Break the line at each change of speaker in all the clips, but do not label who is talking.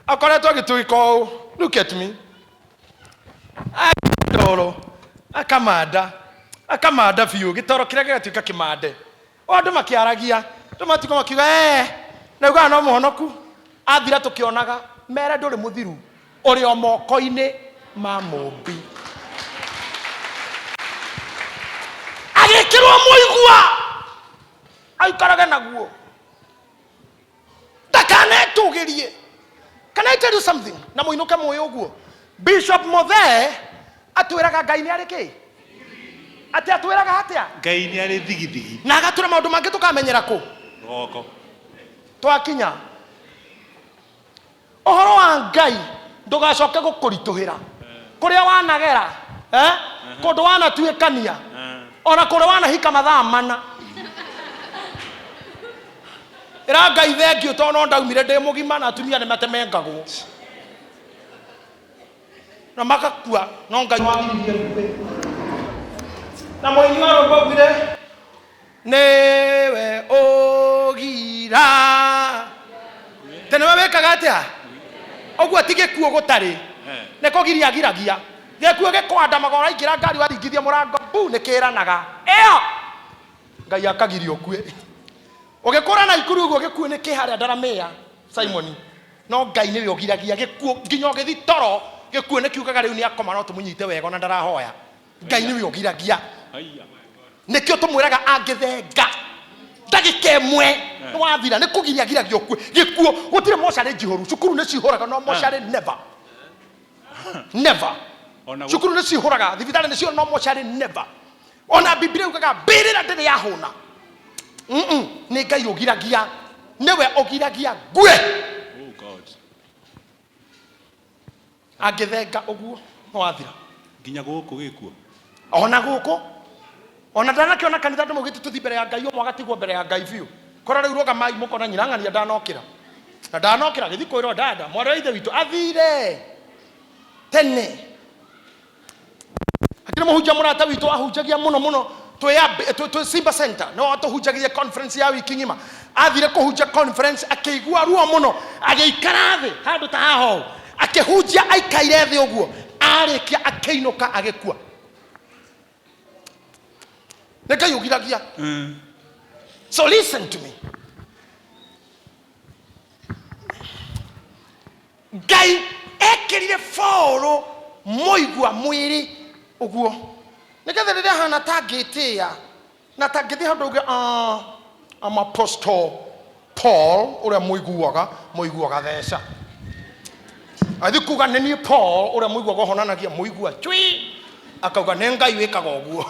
Akoretwo agĩtwĩka ũũ. Look at me. Ndoro akamanda akamanda biũ gĩtoro kĩrĩa gĩgatuĩka kĩmande. O andũ makĩaragia, andũ matuĩka makiuga ee, na ugaga no mũhonoku. Athira tũkĩonaga, mere ndũrĩ mũthiru, ũrĩ o moko-inĩ ma mũmbi. Agĩkĩrwo mũigua aikarage naguo. Ndakanetũgĩrie. Can I tell you something? Na mũinũke mũĩ ũguo. Bishop Muthee atwĩraga Ngai nĩ arĩ kĩ? Atĩ atwĩraga atĩa?
Ngai nĩ arĩ thigithigi.
Na agatwĩra maũndũ mangĩ tũkamenyera kũ?
Rũgongo.
Twakinya. Ũhoro wa Ngai ndũgacoke gũkũritũhĩra. Kũrĩa wanagera, eh? Kũndũ wanatuĩkania, ona kũrĩa wanahika mathaa mana. Ĩra Ngai thengiũ tondũ no ndaumire ndĩ mũgima na atumia nĩ matemengagwo na magakua no Ngai wagiririe ngue. Na mũini wa rwĩmbo augire nĩwe ũgira tene we wĩkaga atĩa ũguo ti gĩkuũ gũtarĩ nĩ kũgiria agiragia gĩkuũ gĩkwandamaga ũraingĩra ngari waringithia mũrango bu nĩ kĩranaga ĩyo Ngai akagiria ũkue ũgĩkũra na ikuru ũguo gĩkuũ nĩ kĩ harĩa ndaramĩa Simoni no Ngai nĩwe ũgiragia gĩkuũ nginya ũgĩthi toro gĩkuũ nĩ kiugaga rĩu nĩ akoma no tũmũnyite wega ona ndarahoya Ngai nĩwe ũgiragia nĩkĩo tũmwĩraga angĩthenga ndagĩka ĩmwe nĩ wathira nĩ kũgiria agiragia ũkue gĩkuũ gũtirĩ mocarĩ njihũru cukuru nĩ cihũraga no mocarĩ never never
Ona gũ-
cukuru nĩ cihũraga thibitarĩ nĩ cio no mocarĩ never ona Bibilia yugaga mbĩrĩra ndĩrĩ yahũna. Mm-mm, nĩ Ngai ũgiragia nĩwe ũgiragia ngue.
Oh God.
Angĩthenga ũguo nĩ wathira.
Nginya gũkũ gĩkuo.
Ona gũkũ ona ndanakĩona kanitha andũ maugĩte tũthi mbere ya Ngai ũmwe agatigwo mbere ya Ngai biũ. Kora rĩu rũgamai mũkona nyina ng'ania ndanokĩra na ndanokĩra gĩthi kwĩrwo dada mwarĩ wa ithe witũ athire tene. Hakĩrĩ mũhunjia mũrata witũ ahunjagia mũno mũno twĩ Simba Center no atũhunjagirie conference ya wiki ng'ima. Athire kũhunjia conference akĩigua ruo mũno agĩikara thĩ handũ ta haha ũũ akĩhunjia aikaire thĩ ũguo arĩkia akĩinũka agĩkua. Nĩ Ngai ũgiragia. So listen to me. Ngai ekĩrire Paũlũ mũigua mwĩrĩ ũguo nĩgetha rĩrĩa hana tangĩtĩĩa na tangĩthiĩ handũ auge, ah, I'm Apostle Paul ũrĩa mũiguaga mũiguaga theca athi kuga nĩ niĩ Paul ũrĩa mũiguaga ũhonanagia mũigua chui akauga nĩ Ngai wĩkaga ũguo.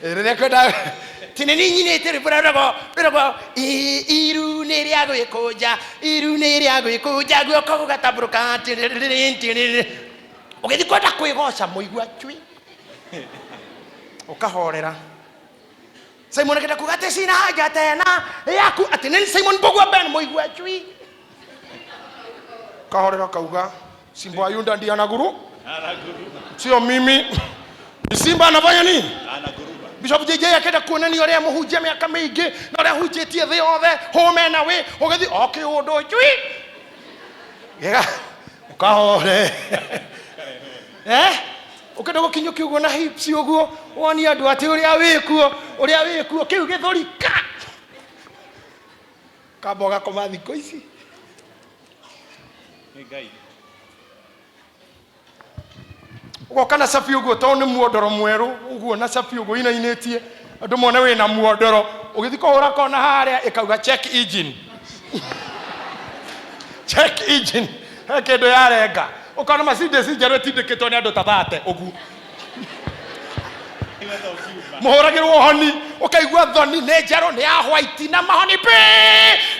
Rĩrĩa kwenda ti nĩ niĩ nyinĩte rwĩmbo rwĩragwo rwĩragwo iru nĩ rĩa gwĩkũnja iru nĩ rĩa gwĩkũnja guoko gũgatambũrũka tĩrĩrĩrĩ, tĩrĩrĩ. Ũgĩthiĩ kwenda kwĩgoca mũigua chui ũkahorera. Simon akenda kuga atĩ sina haja tena yaku atĩ nĩ Simon Mbugua Ben mũigua chui kahorera kauga Simba wa Yuda ndiye anaguru sio mimi ni simba anafanya nini
Anaguruma.
Bishop JJ akenda kuonania ũrĩa mũhunjia mĩaka mĩingĩ na ũrĩa ahunjĩtie thĩ yothe hũme na wĩ ũgĩthiĩ o kĩũndũ chui gĩga ũkahore eh ũkenda gũkinyũkia ũguo na hips ũguo wonie andũ atĩ ũrĩa wĩkuo ũrĩa wĩkuo kĩu gĩthũri ka kamba ũgakoma thikũ ici.
Nĩ Ngai.
Ũgoka na cabi ũguo tondũ nĩ muondoro mwerũ ũguo na cabi ũguo inainĩtie andũ mone wĩna muondoro ũgĩthiĩ kũhũra kona harĩa ĩkauga check engine check engine he kĩndũ yarenga ũkona Mercedes njerũ ĩtindĩkĩtwo nĩ andũ ta thate ũguo Mũhũragĩrwo honi ũkaigua thoni nĩ njerũ nĩ ya white na mahoni pi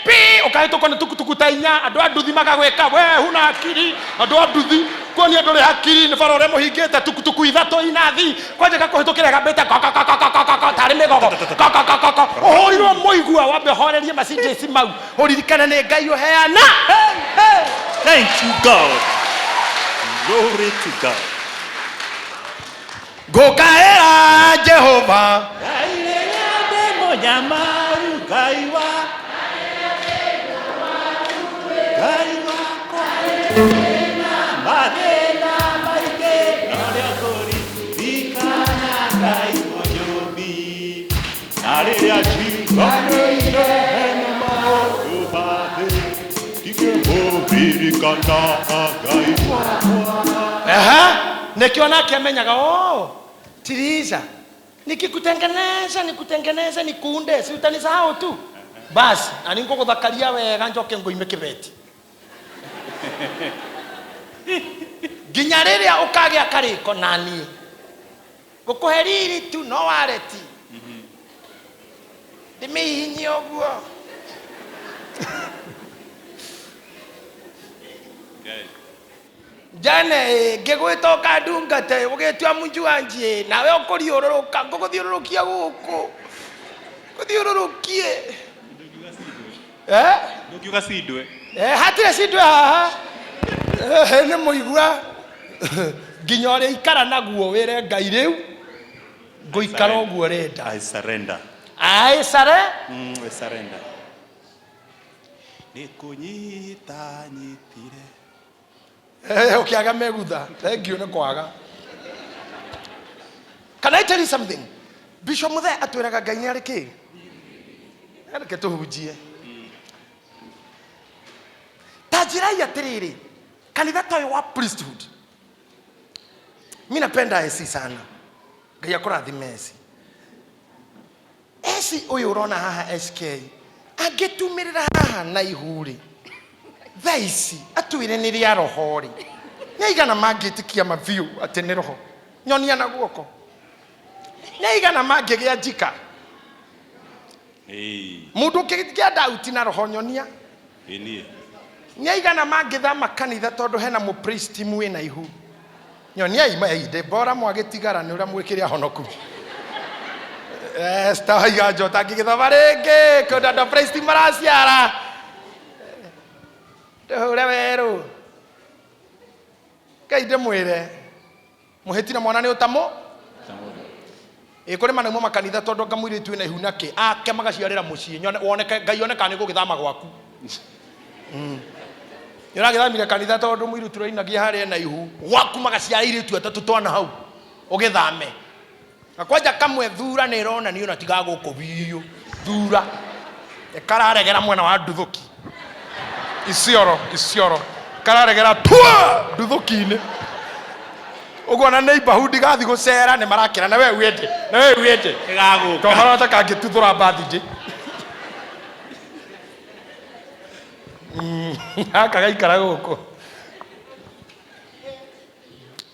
pi ũkahĩtũkwo nĩ tukutuku ta inya andũ a nduthi magagwĩka we huna akiri andũ a nduthi kuonia ndũrĩ hakiri nĩ bara ũrĩa mũhingĩte tukutuku ithatũ inathi kwanja gakũhĩtũkĩra gambĩte ko ko ko ko ko ko ko tarĩ mĩgogo ko ko ko ko ko ũhũrirwo mũigua wambe ũhorerie Mercedes mau ũririkane nĩ Ngai ũheana. Hey, hey.
Thank you, God. Glory to God.
Ngũkaĩra Jehova.
Ngai rĩrĩa ndĩ mũnyamaru, Ngai wa. Nganĩire na maũndũ ma thĩ, ndingĩmũririkana Ngai wakwa.
Aha, nĩkĩo nake amenyaga, oh, Tiriza, nikikutengeneza nikutengeneze nikuunde, si utanisahau tu basi, na ningũgũthakaria wega njoke ngũime kĩbeti nginya rĩrĩa ũkagĩa karĩko naniĩ ngũkũhe riri tu no wareti ndĩmĩhihinye ũguo. Njane ngĩgwĩta ũkandungate ũgĩtua mũnjuanji nawe ũkũriũrũrũka ngũgũthiũrũrũkia gũkũ ngũthiũrũrũkie. Eh?
Ndũngiuga cindwe.
Eh, hatirĩ cindwe haha. Eh, nĩ mũigua nginya ũrĩa ikara naguo wĩre Ngai rĩu ngũikara ũguo ũrenda.
I surrender.
I sare
I surrender. Nĩ kũnyita nyitire.
Eh, ũkĩaga megutha thank you nĩ kwaga. Can I tell you something? Bishop Muthe atwĩraga Ngai nĩ arĩ kĩ? Reke tũhunjie. Ta njĩrai atĩrĩrĩ, kanitha ta ũyũ wa priesthood, mi napenda esi sana. Ngai akũrathime esi. Esi ũyũ ũrona haha SK angĩtumĩrĩra haha na ihu rĩ, thaa ici atwĩre nĩ rĩa roho rĩ, nĩ aigana mangĩtĩkia ma biũ atĩ nĩ roho? Nyonia na guoko. Nĩ aigana mangĩgĩa njika? Mũndũ ũngĩgĩa dauti na roho nyonia.
Ĩĩ niĩ.
Nĩ aigana mangĩthama kanitha tondũ hena mũpristi mwĩna ihu? Nyoniai mainde bora mwagĩtigara nĩ ũrĩa mwĩkĩre ahonoku. Esther oiga njota ngĩgĩthoma rĩngĩ kũndũ andũ a priesti maraciara ndũhũre werũ. Ngai ndĩmwĩre mũhĩti na mwana nĩ ũtamũ ĩ kũrĩ manaumwo makanitha tondũ anga mũirĩtu wĩna ihu nakĩ ake magaciarĩra mũciĩ nyone woneke Ngai oneka nĩ gũgĩthama gwaku. Nĩ ũragĩthamire kanitha tondũ mũirĩtu ũrainagia harĩa ena ihu gwaku magaciara airĩtu atatũ twana hau ũgĩthame. Na kwanja kamwe thura nĩ ĩronanio na tiga gũkũ biũ thura ĩkararegera mwena wa nduthũki Isiolo Isiolo kararegera tua nduthũki-inĩ ũguo na neighborhood gathi gũcera nĩ marakĩra na we uende na we uende
Ĩgagũka.
Tohoro ta kangĩtuthũra birthday gaka gaikara gũkũ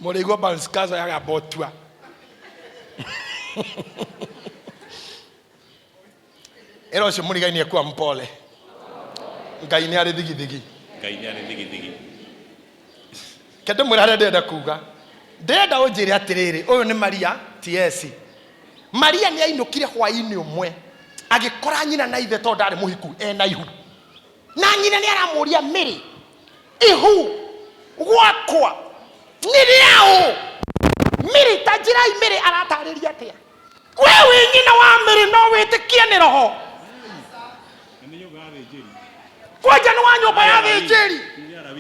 mũrĩigua Balskaza yagamba ũtua ĩra ũcio mũrigainie kuwa mpole. Ngai nĩ arĩ thigithigi.
Ngai nĩ arĩ thigithigi.
Ke ndĩmwĩre harĩa ndĩrenda kuga. Ndĩrenda ũnjĩre atĩrĩrĩ, ũyũ nĩ Maria TS. Maria nĩ ainũkire hwaĩ-inĩ ũmwe agĩkora nyina na ithe tondũ ndarĩ mũhiku ena ihu. Na nyina nĩ aramũria Mary, ihu gwakwa nĩ rĩaũ? Mary ta njĩrai Mary aratarĩria atĩa? We wĩ nyina wa Mary no wĩtĩkie nĩ roho. Kwanja nĩ wa nyũmba ya thĩnjĩri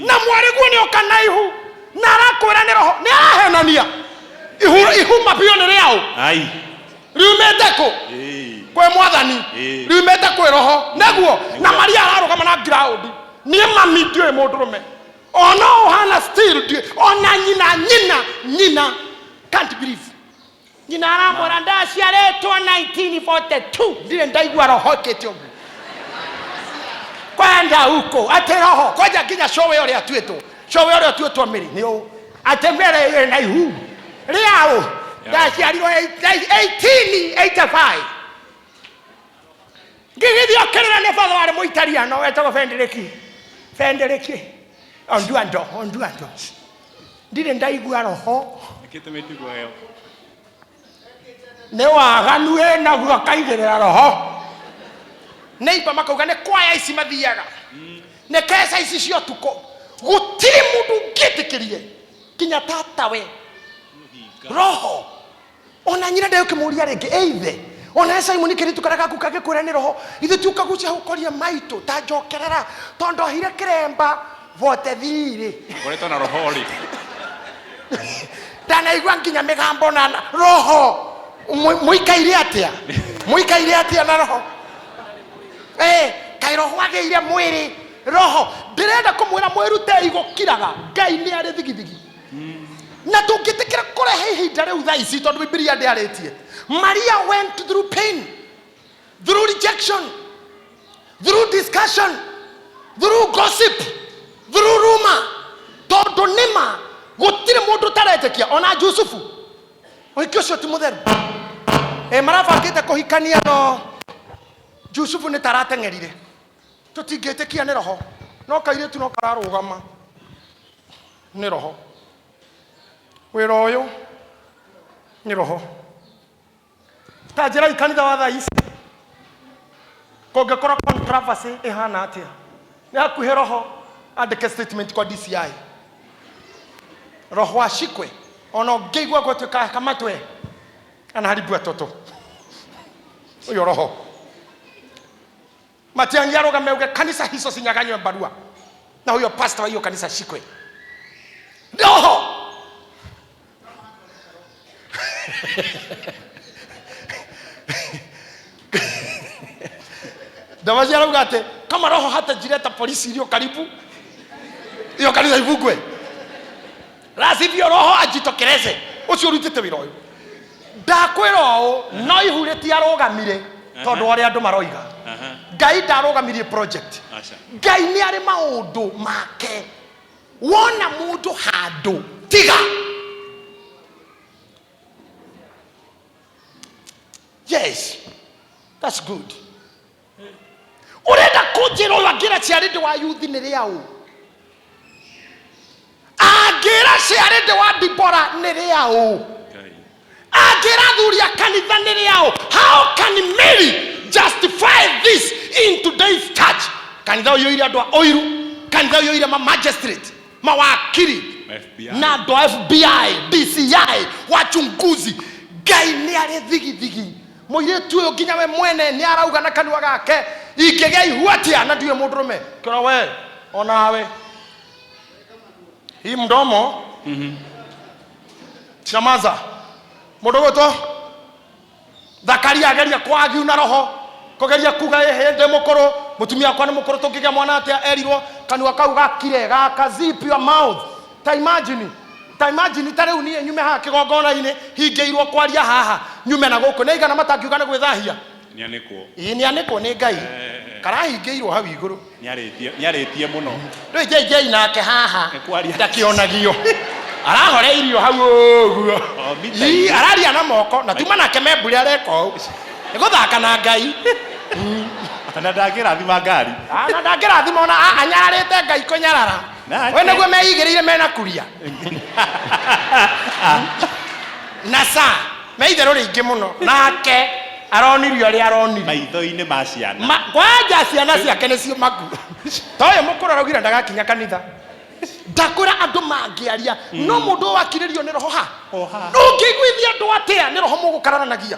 na mwarĩ guo nĩ oka na ihu na arakwĩra nĩ roho, nĩ arahenania. Ihu ihu mabio nĩ rĩaũ?
Ai.
Riumĩte kũ?
Ĩĩ.
Kwĩ mwathani.
Ĩĩ.
Riumĩte kwĩ roho nĩguo. Na Maria ararũgama na ground, niĩ mami ndiũĩ mũndũrũme ona ũhana still ndiũĩ ona nyina nyina nyina can't believe. Nyina aramwĩra ndaciarĩtwo 1942 ndirĩ ndaigua roho ĩkĩte ũguo kwenda huko atĩ roho kwanja nginya cũwe ũrĩa atuĩtwo cũwe ũrĩa ũtuĩtwo mĩrĩ nĩ ũũ atĩ mĩrĩ ĩna ihu rĩaũ ndaciarirwo 1885 ngĩgĩthiĩ okĩrĩra nĩ batho warĩ mũitariano wetagwo Fendereki Fendereki Onduando Onduando ndirĩ ndaigua roho.
Ĩkĩte mĩtugo ĩyo.
Nĩ waganu ĩnaguo akaigĩrĩra roho. Neighbor makauga nĩ kwaya ici mathiaga nĩ keca ici cia ũtukũ gũtirĩ mũndũ ũngĩtĩkĩrie nginya tatawe roho ona nyina ndegũkĩmũria rĩngĩ ĩithe ona Simon kĩrĩtu karĩa gaku kangĩkwĩra nĩ roho ithuĩ ti ũkagucia hau ũkoria maitũ ta njokerera tondũ ndohire kĩremba 43 rĩ.
Ngoretwo na roho rĩ.
Ndanaigua nginya mĩgambo na roho. Mũikaire atĩa? Mũikaire atĩa na roho? Kaĩ roho agĩire mwĩrĩ roho ndĩrenda kũmwĩra mwĩrutei gũkiraga ngai nĩ arĩ thigithigi na tũngĩtĩkĩra kũrehe ihinda rĩu thaa ici tondũ bibilia ndĩarĩtie. Maria went through pain, through rejection, through discussion, through gossip, through rumor, tondũ nĩma gũtirĩ mũndũ ũtaretĩkia ona Jusufu ũhiki ũcio ti mũtheru. Marabangĩte kũhikania no Jusufu nĩ tarateng'erire tũtingĩtĩkia nĩ roho no kairĩtu no kararũgama nĩ roho wĩra ũyũ nĩ roho ta njĩrai kanitha wa thaa ici kũngĩkorwo controversy ĩhana atĩa nĩ hakuhĩ roho andĩke statement kwa DCI roho ashikwe ona ũngĩigua gũtuĩka kamatwe anaharibu watoto ũyũ roho Matiang'i arũgame auge kanisa hizo sinyaganywe barua na huyo pastor wa hiyo kanisa ashikwe roho. Ndamaci arauga atĩ kama roho hatajileta polisi iliyo karibu hiyo kanitha ivungwe, la sivyo roho ajitokeleze ũcio ũrutĩte wĩra ũyũ. Ndakwĩra ũũ no ihu rĩtiarũgamire tondũ wa ũrĩa andũ maroiga. Ngai ndarũgamirie project.
Aca.
Ngai nĩ arĩ maũndũ make. Wona mũndũ handũ tiga. Yes, that's good. Ũrenda kũnjĩra ũyũ angĩra ciarĩ ndĩ wa yuthi nĩ rĩaũ? Angĩra ciarĩ ndĩ wa Dibora nĩ rĩaũ?
Ngai.
Angĩra athuri a kanitha nĩ rĩaũ? How can Mary justify this in today's church? Kanitha ũiyũire andũ a ũiru, kanitha ũiyũire ma magistrate, mawakiri
FBI.
na andũ a FBI, DCI, wachunguzi. Ngai nĩ arĩ thigithigi. Mũirĩtu ũyũ nginya we mwene nĩ arauga na kanua gake ingĩgĩa ihu atĩa na ndiũĩ mũndũrũme. Kĩra we onawe hii mdomo nyamaza. Mũndũ gwĩtwo Zakaria ageria kwagiu na roho kugeria kuga ĩhĩ ndĩ mũkũrũ mũtumia wakwa nĩ mũkũrũ tũngĩgĩa mwana atĩa erirwo kanua kau gakire gaka zip your mouth. Ta imagine, ta imagine ta rĩu niĩ nyume haha kĩgongona-inĩ hingĩirwo kwaria haha nyume na gũkũ nĩ aigana matangiuga nĩ gwĩthahia.
Nĩanĩkwo.
Ĩĩ nĩanĩkwo nĩ Ngai karahingĩirwo hau igũrũ.
Nĩarĩtie nĩarĩtie mũno.
Rĩu JJ nake haha
Nĩ kwaria.
ndakĩonagio arahoreirio hau ũguo.
O, mita
Ii,
igĩrĩ.
araria na moko na tuma nake membure areka ũũ nĩ gũthaka na Ngai.
Na ndangĩrathima ngari.
Ah, na ndangĩrathima ona anyararĩte Ngai kũnyarara.
Nake.
We nĩguo meigĩrĩire mena kuria na sa me itherũ rĩingĩ mũno nake aronirio ũrĩa aronirio
Maitho-inĩ ma ciana.
Kwanja ciana ciake nĩcio maku ta ũyũ mũkũrũ araugire ndagakinya kanitha ndakwĩra andũ mangĩaria no mũndũ ũyũ wakirĩrio nĩ roho ha
O ha.
ũngĩiguithia andũ atĩa nĩ roho mũgũkararanagia.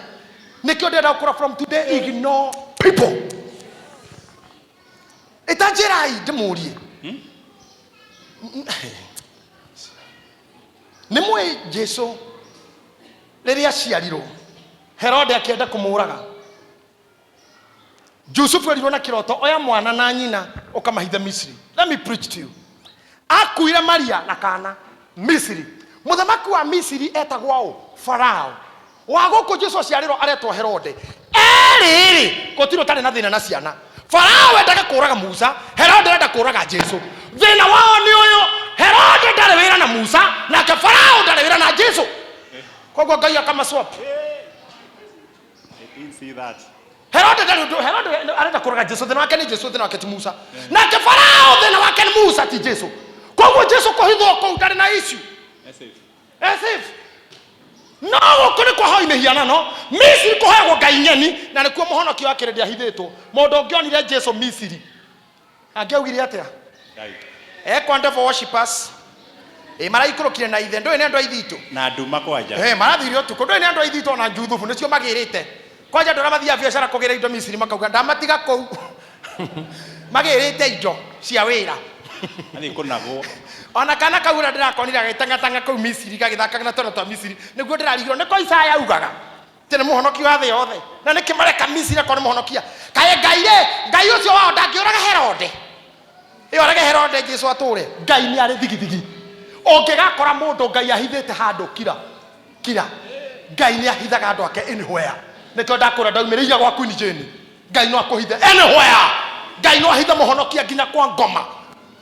Nĩkĩo ndĩrenda gũkũra from today ignore people. Ĩtanjĩrai ndĩmũrie nĩ mũĩ Jesu rĩrĩa aciarirwo Herode akĩenda kũmũraga. Jusufu erirwo na kĩroto oya mwana na nyina ũkamahithe Misiri. Let me preach to you. Akuire Maria na kana Misiri. Mũthamaki wa Misiri etagwo ũ? Farao. Wa gũkũ Jesu aciarĩrwo aretwo Herode. Erĩ-rĩ gũtirĩ ũtarĩ na thĩna na ciana. Farao endaga kũraga Musa, Herode arenda kũraga Jesu. Thĩna wao nĩ ũyũ, Herode ndarĩ wĩra na Musa nake Farao ndarĩ wĩra na Jesu. Koguo Ngai akamaswap.
I didn't see that.
Herode ndarĩ ũndũ, Herode arenda kũraga Jesu, thĩna wake nĩ Jesu, thĩna wake ti Musa. Nake Farao thĩna wake nĩ Musa ti Jesu. Koguo Jesu kũhithwo kũu ndarĩ na issue.
That's it.
As if. No gũkũ nĩ kwahoi mĩhianano, Misiri kũhoyagwo ngai ng'eni na nĩkuo mũhonokio wa kĩrĩndĩ ahithĩtwo. Mũndũ ũngĩonire Jesu Misiri angĩaugire atĩa?
Ngai.
Ekwa devil worshippers. Ĩ maraikũrũkire na ithe ndũĩ nĩ andũ a ithitũ.
Na nduma kwanja.
Marathire ũtukũ ndũĩ nĩ andũ a ithitũ ona Juthubu nĩcio magĩrĩte. Kwanja andũ arĩa mathiaga biacara kũgĩra indo Misiri makauga ndamatiga kũu. Magĩrĩte indo cia wĩra.
Athiĩ kũnagwo.
Ona kana kau ũrĩa ndĩrakonire gagĩtang'atang'a kũu Misiri gagĩthakaga na twana twa Misiri nĩguo ndĩrarigirwo nĩko Isaya augaga atĩ nĩ mũhonokia wa thĩ yothe na nĩkĩ mareka Misiri akorwo nĩ mũhonokia. Kaĩ Ngai rĩ, Ngai ũcio wao ndangĩũraga Herode. Ĩorage Herode Jesu atũre. Ngai nĩ arĩ thigithigi. Ũngĩgakora mũndũ Ngai ahithĩte handũ kira. Kira. Ngai nĩ ahithaga andũ ake anywhere. Nĩkĩo ndakũra ndaumĩrĩire gwa Queen Jane. Ngai no akũhithe anywhere. Ngai no ahithe mũhonokia nginya kwa ngoma.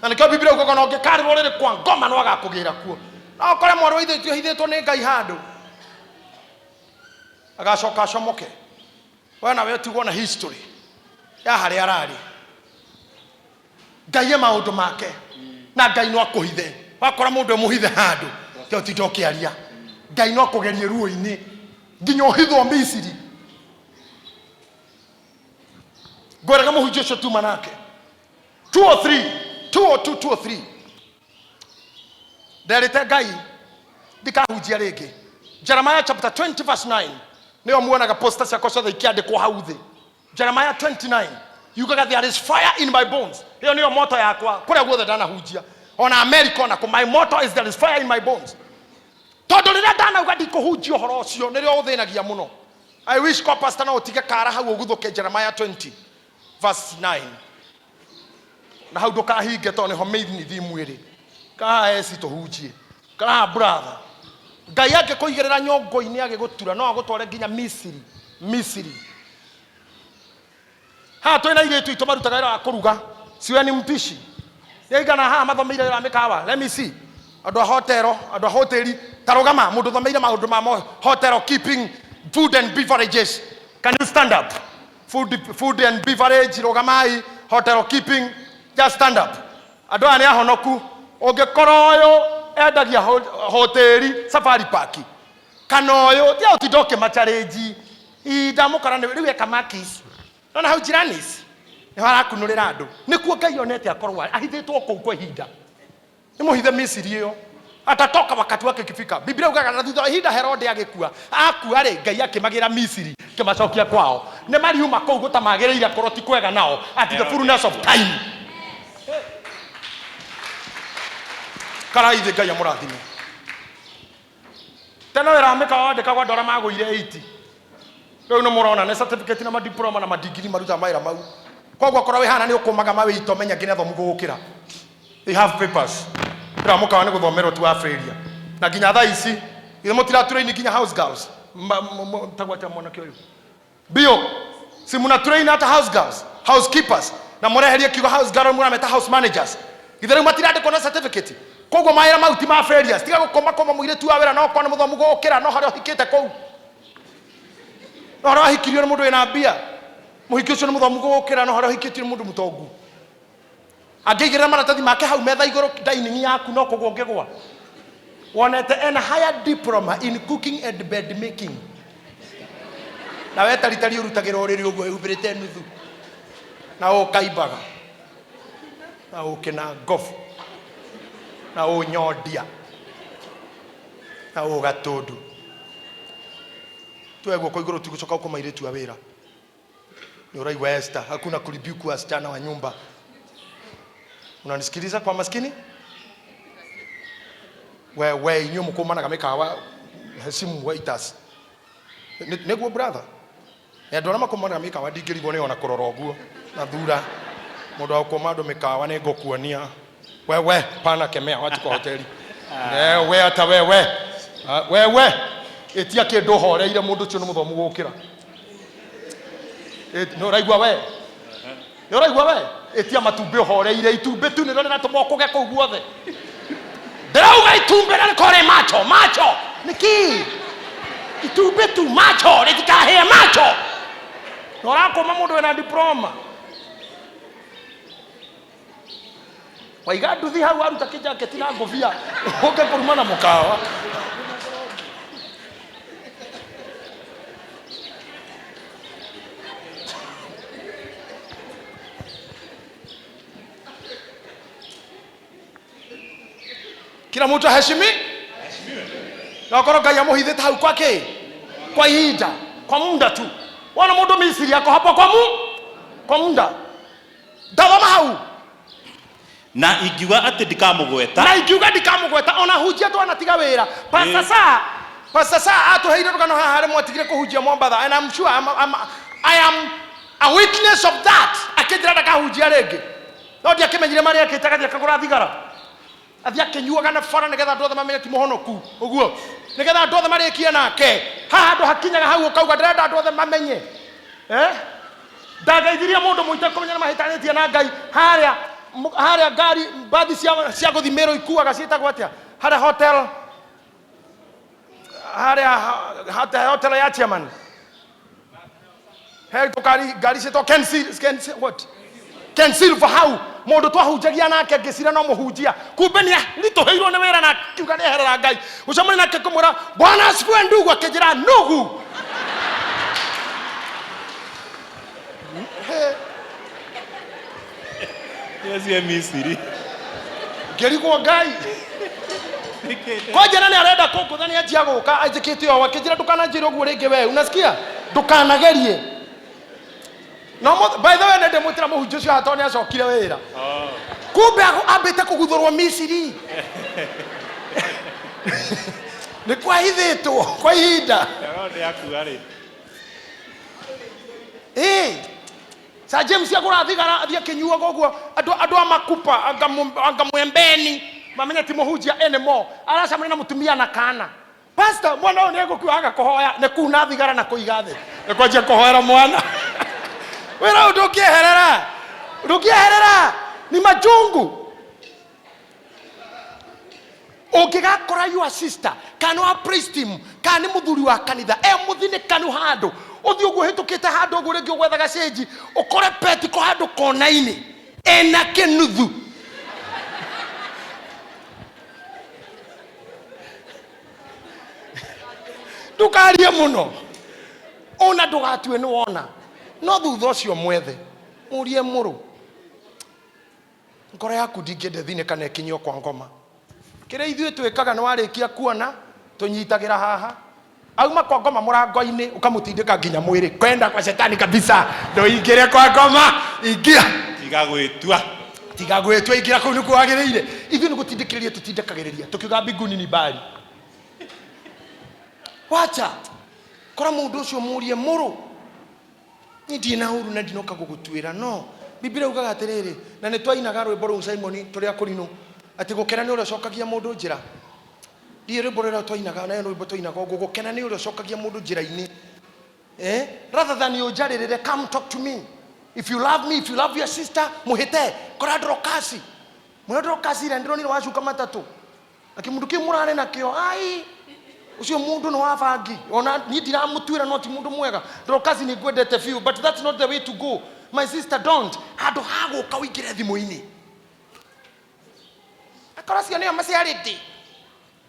Na nĩkĩo Biblia yugaga ona ũngĩkarĩrwo rĩrĩ kwa ngoma no agakũgĩra kuo. No ũkore mwarĩ wa ithe witũ ahithĩtwo nĩ Ngai handũ. Agacoka acomoke. We nawe ũtigwo na history ya harĩa ararĩ. Ngai e maũndũ make na Ngai no akũhithe. Wakora mũndũ emũhithe handũ te ũtinda ũkĩaria. Ngai no akũgerie ruo-inĩ nginya ũhithwo Misiri. Ngwĩraga mũhunjia ũcio tuma nake 203 202 203 nderĩte Ngai ndikahunjia rĩngĩ. Jeremiah chapter 20 verse 9 nĩyo muonaga poster ciakwa ciothe ikĩandĩkwo hau thĩ. Jeremiah 29 yugaga there is fire in my bones. Ĩyo nĩyo motto yakwa kũrĩa guothe ndanahunjia, ona America ona kũ, my motto is there is fire in my bones. Tondũ rĩrĩa ndanauga ndikũhunjia ũhoro ũcio nĩrĩo ũthĩnagia mũno. I wish kwa pastor no ũtige kara hau ũguthũke Jeremiah 20 verse 9 na hau ndũkahinge tondũ nĩho main theme ĩrĩ. Kaha eci tũhunjie karaha brother. Ngai angĩkũigĩrĩra nyongo-inĩ agĩgũtura no agũtware nginya Misiri. Misiri haha twĩna airĩtu aitũ marutaga wĩra wa kũruga, siwe ni mpishi nĩaigana haha mathomeire wĩra wa mĩkawa. Let me see andũ a hotero, andũ a hoteli ta rũgama mũndũ ũthomeire maũndũ ma hotel keeping, food and beverages. Can you stand up? Food and beverage, rũgamai. Hotel keeping, just stand up. Andũ aya nĩ ahonoku. Ũngĩkora ũyũ endagia hoteli Safari Park kana ũyũ tia ũtinda ũkĩmacarĩnji ndamũkora nĩ rĩu eka makis nona hau jiranis nĩho arakunũrĩra andũ. Nĩkuo Ngai onete akorwo ahithĩtwo kũu kwa ihinda. Nĩ mũhithe Misiri ĩyo, atatoka wakati wake ukifika. Biblia ugaga na thutha wa ihinda Herode agĩkua. Akua rĩ, Ngai akĩmagĩra Misiri kĩmacokia kwao. Nĩ mariuma kũu gũtamagĩrĩire korwo ti kwega nao at the fullness of time. Karai thĩ Ngai amũrathime. Tene wĩra wa mĩkawa wandĩkagwo andũ arĩa magũire 80. Rĩu nĩ mũrona nĩ certificate na madiploma na madigiri marutaga mawĩra mau. Koguo okorwo wĩ haha na nĩ ũkũmaga mawĩito menya nginya athomu gũgũkĩra. They have papers. Wĩra wa mũkawa nĩ gũthomerwo tu wa failure. Na nginya thaa ici githĩ mũtiratrain nginya house girls? Tagwo atĩa mwanake ũyũ? Bio. Si muna train hata house girls, housekeepers. Na mũreherie kiugo house girl mũrameta house managers. Githĩ rĩu matirandĩkwo na certificate? Koguo mawĩra mau ti ma failures. Tiga gũkũma kũma mũirĩtu wa wĩra no okorwo nĩ mũthomu gũgũkĩra no harĩa ũhikĩte kũu. No harĩa wahikirio nĩ mũndũ wĩna mbia. Mũhiki ũcio nĩ mũthomu gũgũkĩra no harĩa ũhikĩtio nĩ mũndũ mũtongu. Angĩigĩrĩra maratathi make hau metha igũrũ dining yaku no kũgwa ũngĩgwa. Wonete ena higher diploma in cooking and bed making. Na we taritari ũrutagĩra ũrĩrĩ ũguo wĩhumbĩrĩte nuthu. Na ũkaimbaga. Na ũkĩna ngobu. Na ũnyondia. Na ũgatundu. Tuoe guoko igũrũ tigũcoka gũkũma airĩtu a wĩra. Nĩ ũraigua Esther, hakuna kurebuke wasichana wa nyumba. Unanisikiliza kwa maskini? Wewe inyuĩ mũkũmanaga mĩkawa heshimu waiters. Nĩguo brother. Nĩ andũ arĩa makũmanaga mĩkawa ndingĩrigwo nĩ ona kũrora ũguo na thura mũndũ wa gũkũma andũ mĩkawa nĩ ngũkuonia. Wewe pana kemea watu kwa hoteli. Wewe ata wewe. Wewe ĩtia kĩndũ ũhoreire mũndũ ũcio nĩ mũthomu gũkĩra. Nĩ ũraigua we? Nĩ ũraigua we? Ĩtia matumbĩ ũhoreire itumbĩ tu nĩrĩo rĩratũma ũkũge kũu guothe. Ndĩrauga itumbĩ na rĩkorwo rĩ macho macho. Nĩkĩ? Itumbĩ tu macho rĩtikahĩe macho. Na ũrakũma mũndũ wĩna diploma. Waiga nduthi hau aruta kĩjaketi na ngũbia ũke kũruma na mũkawa. Kila mtu aheshimi na okorwo Ngai amuhithĩte hau kwa kĩ kwa ihinda kwa muda tu. Wona mũndũ Misiri ako hapo kwa muda ndathoma hau
Na ingiuga atĩ ndikamũgweta.
Na ingiuga ndikamũgweta ona hunjia twanatiga wĩra. Pastor Sa, Pastor Sa atũheire rũgano haha harĩa mwatigire kũhunjia Mombatha, and I'm sure I am A witness of that akĩnjĩra ndakahunjia rĩngĩ, no ndiakĩmenyire marĩa ekĩte. Agathiĩ akagũra thigara, athiĩ akĩnyuaga na bara nĩgetha andũ othe mamenye ti mũhonoku ũguo, nĩgetha andũ othe marĩkie nake. Haha andũ hakinyaga hau ũkauga ndĩrenda andũ othe mamenye, eh? Ndageithirie mũndũ mũite kũmenya nĩ mahĩtanĩtie na Ngai harĩa harĩa ngari mbathi cia gũthiĩ Mĩrũ ikuaga, ciĩtagwo atĩa, harĩa hotel, harĩa hotel ya chairman he tũkari ngari ciĩtwo Ken what, Ken Silver. Hau mũndũ twahunjagia nake ngĩcira no mũhunjia, kumbe nĩ ritũhĩirwo nĩ wĩra na akiuga nĩ eherera Ngai. Gũcemania nake kũmwĩra, "Bwana asifiwe ndugu," akĩnjĩra, "Nugu."
Cia Misiri.
Ngĩrigwo Ngai kwanjĩra nĩ arenda kũngũtha, nĩ anjia gũka anjĩkĩte ũũ, akĩnjĩra, "Ndũkananjĩre ũguo rĩngĩ, we unasikia? Ndũkanagerie." No by the way, nĩ ndĩmwĩtĩra mũhunjia ũcio haha tondũ nĩ acokire wĩra. Kumbe ambĩte kũguthũrwo Misiri, nĩ kwahithĩtwo kwa ihinda.
Herode akua rĩ.
Ĩĩ, Sir James agũra thigara, athiĩ akĩnyuaga ũguo, andũ a makupa anga mwembeni mamenye ti mũhunjia anymore. Aracemania na mũtumia na kana, "Pastor, mwana ũyũ nĩ egũkua aga kũhoya." Nĩ kuna thigara na kũiga thĩ, nĩ kwanjia kũhoera mwana. Wĩra ũyũ ndũngĩeherera, ndũngĩeherera, ni majungu. Ũngĩgakora your sister kana wa praise team kana nĩ mũthuri wa kanitha e mũthinĩkanu handũ, ũthiĩ ũguo ũhĩtũkĩte handũ ũguo rĩngĩ ũgwethaga cĩnji, ũkore petiko handũ kona-inĩ ena kĩnuthu, ndũkarie mũno ona ndũgatue nĩ wona. No thutha ũcio mwethe, mũrie, "Mũrũ, ngoro yaku ndingĩenda ĩthine kana ĩkinyio kwa ngoma." Kĩrĩa ithuĩ twĩkaga nĩ warĩkia kuona tũnyitagĩra haha, auma kwa ngoma mũrango-inĩ ũkamũtindĩka nginya mwĩrĩ kwenda kwa shetani kabisa, ndũingĩre kwa ngoma, ingia.
Tiga gwĩtua.
Tiga gwĩtua, ingĩra kũu nĩkuo wagĩrĩire. Ithuĩ nĩ gũtindĩkĩrĩria tũtindĩkagĩrĩria tũkiuga mbinguni ni mbali. Wacha, kora mũndũ ũcio, mũrie, "Mũrũ, niĩ ndirĩ na ũru na ndinoka gũgũtuĩra, no Biblia ugaga atĩrĩrĩ," na nĩ twainaga rwĩmbo rũu Simoni tũrĩ akũrinũ, atĩ gũkena nĩ ũrĩa ũcokagia mũndũ njĩra. Ndiĩ rwĩmbo rũrĩa twainaga na rwĩmbo twainaga ũguo, gũkena nĩ ũrĩa ũcokagia mũndũ njĩra-inĩ, eh? Rather than ũnjarĩrĩre, come talk to me. If you love me, if you love your sister, mũhĩte kora ndorokasi, mwĩra, "Ndorokasi, ira ndĩronire wacuka matatũ na kĩmũndũ kĩu mũrarĩ nakĩo. Ai, ũcio mũndũ nĩ wa bangi. Ona niĩ ndiramũtuĩra, no ti mũndũ mwega. Ndorokasi, nĩ ngwendete biũ, but that's not the way to go. My sister, don't." Handũ ha gũka ũingĩre thimũ-inĩ, akorwo acio nĩo maciarĩte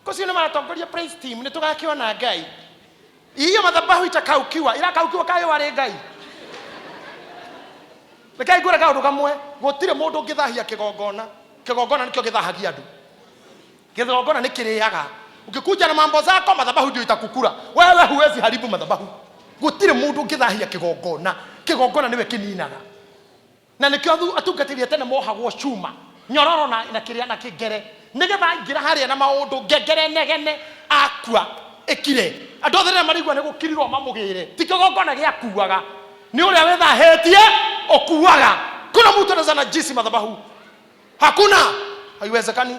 kũcio nĩ maratongoria praise team, nĩ tũgakĩona Ngai hiyo madhabahu itakaukiwa, irakaukiwa kayo warĩ Ngai. Rekei ngwĩre kaũndũ kamwe, gũtirĩ mũndũ ũngĩthahia kĩgongona. Kĩgongona nĩkĩo gĩthahagia andũ, kĩgongona nĩ kĩrĩaga. Ukikuja na mambo zako, madhabahu ndio itakukula wewe. Huwezi haribu madhabahu. Gũtirĩ mũndũ ũngĩthahia kĩgongona, kĩgongona nĩwe kĩninaga. Na nĩkĩo atungatĩri a tene mohagwo cuma nyororo na kĩrĩa na kĩngere, nĩgetha aingĩra harĩa na maũndũ ngengere negene, akua ĩkire, andũ othe rĩrĩa marigua nĩ gũkirirwo mamũgĩre. Ti kĩgongona gĩakuaga, nĩ ũrĩa wĩthahĩtie ũkuaga. Kuna mtu anaweza najisi madhabahu? Hakuna, haiwezekani,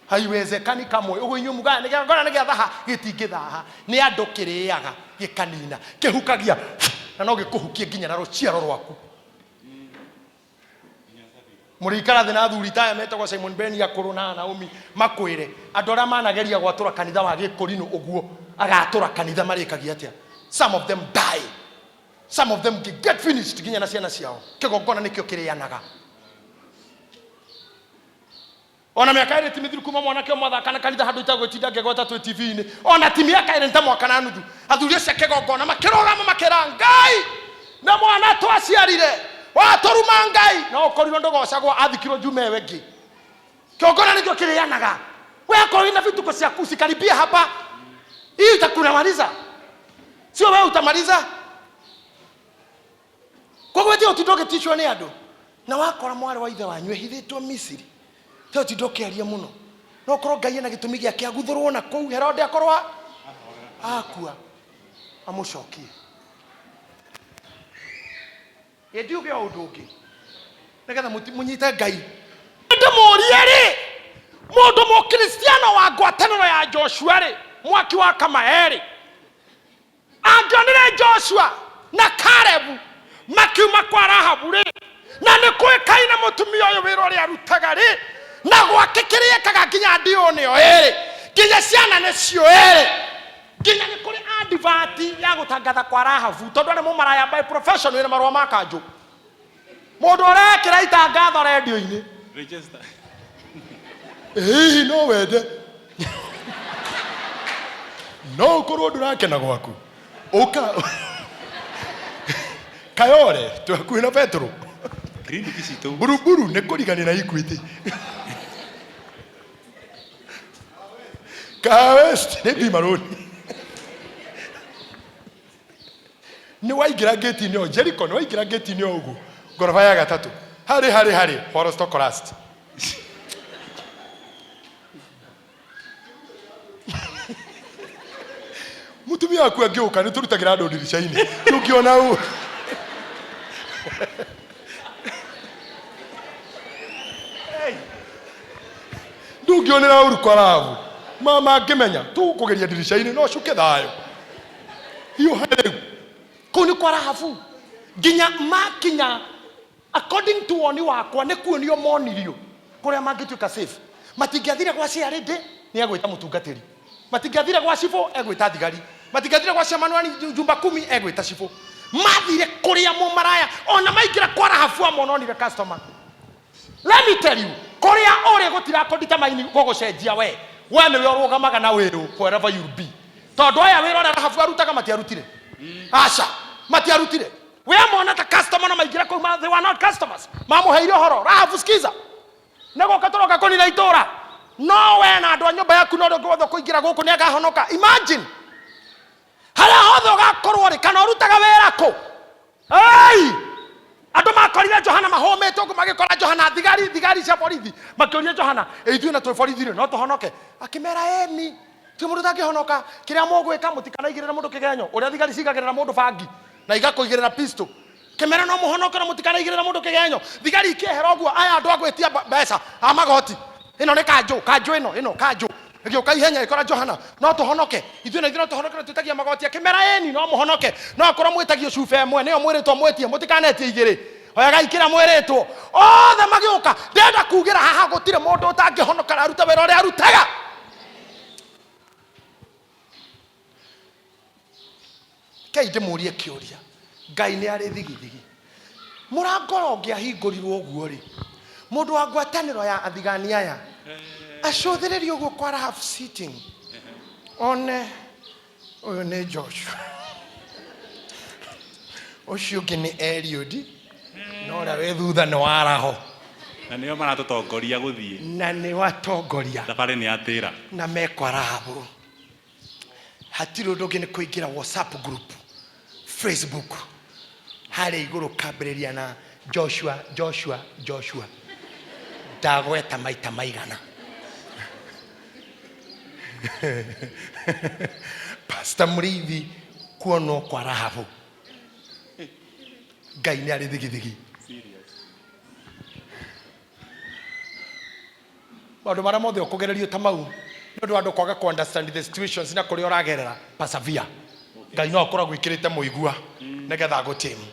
haiwezekani kamwe. Ũguo inyuĩ mugaga nĩ kĩgongona nĩ gĩathaha, gĩtingĩthaha, nĩ andũ kĩrĩaga gĩkanina, kĩhukagia na no gĩkũhukie nginya na rũciaro rwaku. Mũrĩikara thĩ na athuri taya metagwo Simon Ben akũrũ na Naomi, makwĩre andũ arĩa manageria gwatũra kanitha wa gĩkũrinũ ũguo agatũra kanitha marĩkagia atĩa. Some of them die, some of them get finished nginya na ciana ciao. Kĩgongona nĩkĩo kĩrĩanaga. Ona mĩaka 2 ti mĩthiru kuma mwanake ũmwe athaka na kanitha handũ itagwĩtinda ngĩgweta twĩ TV-inĩ. Ona ti mĩaka 2, nĩ ta mwaka na nuthu, athuri acio a kĩgongona makĩrũgama makĩra Ngai, na mwana twaciarire watũruma Ngai, no ũkorirwo ndũgocagwo, athikirwo njuma ĩyo ĩngĩ. Kĩgongona nĩkĩo kĩrĩanaga. We akorwo wĩna vituko ciaku, usikaribie hapa, hii itakunamaliza, sio wewe utamaliza. Koguo ti ũtinda ũgĩticwo nĩ andũ. Na wakora mwarĩ wa ithe wanyu ehithĩtwo Misiri, ti ũtinda ũkĩaria mũno. No ũkorwo Ngai ena gĩtũmi gĩake aguthũrwo na kũu, Herode akorwo akua, amũcokie. Ĩ ndiuge o ũndũ ũngĩ nĩgetha mũnyite Ngai. Ndĩmũrie rĩ, mũndũ mũkristiano wa ngwatanĩro ya Joshua rĩ, mwaki wa Kamae rĩ, angĩonire Joshua na Kalebu makiuma kwa Rahabu rĩ, na nĩ kũĩkaine mũtumia ũyũ wĩra ũrĩa arutaga rĩ, na gwake kĩrĩa ekaga nginya ndiũ nĩyo ĩrĩ, nginya ciana nĩcio ĩrĩ, nginya nĩ kũrĩ advert ya gũtangatha kwa Rahabu, tondũ arĩ mũmaraya by profession wĩna marũa ma kanjũ. Mũndũ ũrekĩra itangatho rendio-inĩ.
Register.
Hihi no wende no ũkorwo ndũrakena gwaku ũka Kayore twĩ hakuhĩ na Petro.
Clinic citũ.
Buruburu nĩ kũrigania na Equity. Kahawa West nĩ Bima Road. Nĩ waingĩra ngĩti-inĩ ĩyo Jericho, nĩ waingĩra ngĩti-inĩ ĩyo ũguo ngoroba ya gatatũ harĩ harĩ harĩ Horostokolast. Mũtumia waku angĩũka nĩ tũrutagĩra andũ ndirica-inĩ ndũngĩona ũ ndũngĩonera ũru kwa Rahabu. Mama angĩmenya tũgũkũgeria ndirica-inĩ no cuke thayũ. Hiũha rĩu. Kũu nĩ kwa Rahabu nginya makinya, according to woni wakwa, nĩ kuonio monirio kũrĩa mangĩtuĩka safe. Matingĩathire gwa ciarĩndĩ nĩ egwĩta mũtungatĩri, matingĩathire gwa cibũ egwĩta thigari, matingĩathire gwa ciamanwani nyumba kumi egwĩta cibũ. Mathire kũrĩa mũmaraya, ona maingĩra kwa Rahabu amononire customer. Let me tell you, kũrĩa ũrĩ gũtirakũnditamaini gũgũcenjia we. We nĩwe ũrũgamaga na wĩrũ wherever you be. Tondũ aya wĩra ũrĩa Rahabu arutaga matiarutire. Aca, matiarutire. We amona ta customer na maingĩra kũu, they were not customers. Mamũheire ũhoro, Rahabu sikiza. Nĩ gũka tũroka kũnina itũra. No we na andũ a nyũmba yaku na ũrĩa ũngĩ wothe ũkũingĩra gũkũ nĩ akahonoka. Imagine. Harĩa hothe ũgakorwo rĩ, kana ũrutaga wĩra kũ? Ei! Andũ makorire Johana mahũmĩte ũguo, magĩkora Johana thigari, thigari cia borithi makĩũria Johana, ĩ ithuĩ na twĩ borithi rĩ, no tũhonoke? Akĩmera, ĩni, ti mũndũ ũtangĩhonoka. Kĩrĩa mũgwĩka, mũtikanaigĩrĩre mũndũ kĩgenyo, ũrĩa thigari cigagĩrĩra mũndũ bangi na igakũigĩrĩra pistol. Kĩmera no mũhonoke na mũtikanaigĩrĩre mũndũ kĩgenyo. Thigari ikĩehera ũguo, aya andũ a gwĩtia mbeca a magoti, ĩno nĩ kanjũ, kanjũ ĩno, ĩno kanjũ. Ĩgĩũka ihenya ĩkora Johana, no tũhonoke ithuĩ na ithuĩ no tũhonoke na twĩtagia magoti. Akĩmera, ĩni no mũhonoke, no akorwo mwĩtagio cuba ĩmwe nĩyo mwĩrĩtwo mwĩtie, mũtikanetie igĩrĩ. Oyagai kĩrĩa mwĩrĩtwo. Othe magĩũka. Ndĩrenda kugĩra haha gũtirĩ mũndũ ũtangĩhonoka na arute wĩra ũrĩa arutaga. Rekei ndĩmũrie kĩũria, Ngai nĩ arĩ thigithigi? Mũrango ũrĩa ũngĩahingũrirwo ũguo-rĩ, mũndũ wa ngwatanĩro ya athigani aya acũthĩrĩrie ũguo kwa Rahab sitting, one ũyũ nĩ Joshua, ũcio ũngĩ nĩ Eliudi, na ũrĩa wĩ thutha nĩ Waraho.
Na nĩo maratũtongoria gũthiĩ.
Na nĩo atongoria.
Thabarĩ nĩ yatĩra.
Na me kwa Rahabu. Hatirĩ ũndũ ũngĩ nĩ kũingĩra WhatsApp group, Facebook, harĩa igũrũ kambĩrĩria na Joshua, Joshua, Joshua. Ndagweta maita maigana. Pastor Mũrĩithi kuonwo kwa Rahabu. Ngai nĩ arĩ thigithigi. Maũndũ marĩa mothe ũkũgererio ta mau nĩ ũndũ wa andũ kwaga kũ understand the situations na kũrĩa ũragerera, persevere. Ngai no akorwo agwĩkĩrĩte mũigua nĩgetha agũtĩmu.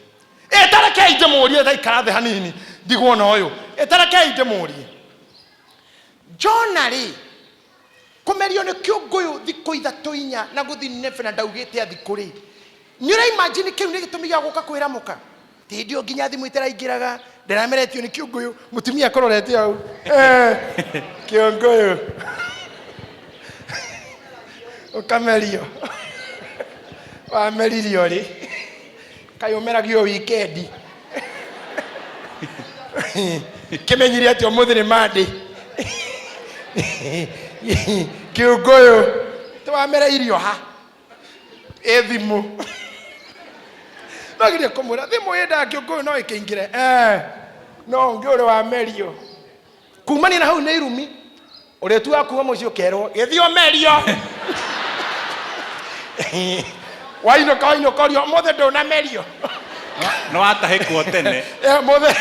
Ĩtarekei ndĩmũrie, ndaikara thĩ hanini ndigwo na ũyũ. Ĩtarekei ndĩmũrie, Jona rĩ, kũmerio nĩ kĩũngũyũ thikũ ithatũ inya na gũthiĩ Nineve na ndaugĩte athikũ rĩ, nĩ ũra imagine kĩu nĩ gĩtũmi gĩa gũka kwĩra mũka? Ti hĩndĩ ĩyo nginya thimũ itaraingĩraga, ndĩrameretio nĩ kĩũngũyũ, mũtumia akũrorete hau. Eh, kĩũngũyũ. Ũkamerio. Wameririo rĩ? Kaĩ ũmeragio wikendi. Kĩmenyire atĩ ũmũthĩ nĩ Monday. Kĩũngũyũ. Tĩwamera irio ha? Ĩ thimũ. No gerie kũmwĩra thimũ ĩndaga kĩũngũyũ no ĩkĩingĩre. Eh, no ũngĩ ũrĩ wamerio. Kumania na hau nĩ irumi. Ũrĩtuaga kuma mũciĩ ũkerwo gĩthiĩ ũmerio. Wainũka wainũka ũrio ũmũthĩ ndũnamerio.
Nĩ watahĩkwo tene.
Eh, mũthĩ